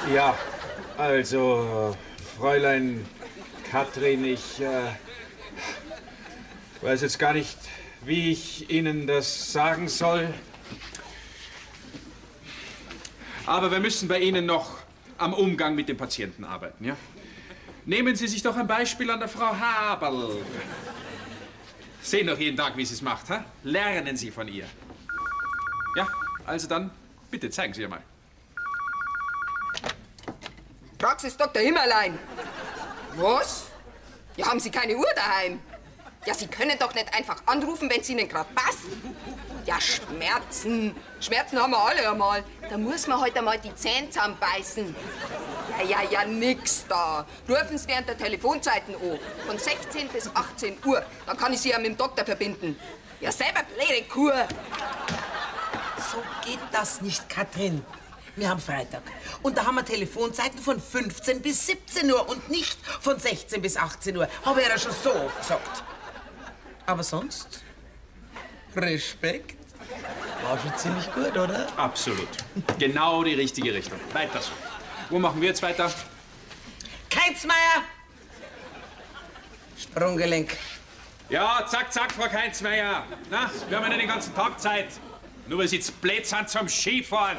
Ja, also, Fräulein Katrin, ich weiß jetzt gar nicht, wie ich Ihnen das sagen soll. Aber wir müssen bei Ihnen noch am Umgang mit dem Patienten arbeiten, ja? Nehmen Sie sich doch ein Beispiel an der Frau Haberl. Sehen doch jeden Tag, wie sie es macht, ha? Lernen Sie von ihr. Ja, also dann, bitte zeigen Sie ihr mal. Praxis Dr. Himmerlein. Was? Ja, haben Sie keine Uhr daheim? Ja, Sie können doch nicht einfach anrufen, wenn es Ihnen gerade passt. Ja, Schmerzen. Schmerzen haben wir alle einmal. Da muss man heute einmal die Zähne zusammenbeißen. Ja, ja, ja, nix da. Rufen Sie während der Telefonzeiten an. Von 16 bis 18 Uhr. Dann kann ich Sie ja mit dem Doktor verbinden. Ja, selber blöde Kur. So geht das nicht, Katrin. Wir haben Freitag. Und da haben wir Telefonzeiten von 15 bis 17 Uhr und nicht von 16 bis 18 Uhr. Habe ich ja schon so oft gesagt. Aber sonst? Respekt. War schon ziemlich gut, oder? Absolut. Genau die richtige Richtung. Weiter so. Wo machen wir jetzt weiter? Keinzmeier! Sprunggelenk. Ja, zack, zack, Frau Keinzmeier. Na, wir haben ja nicht den ganzen Tag Zeit. Nur weil Sie jetzt blöd sind zum Skifahren.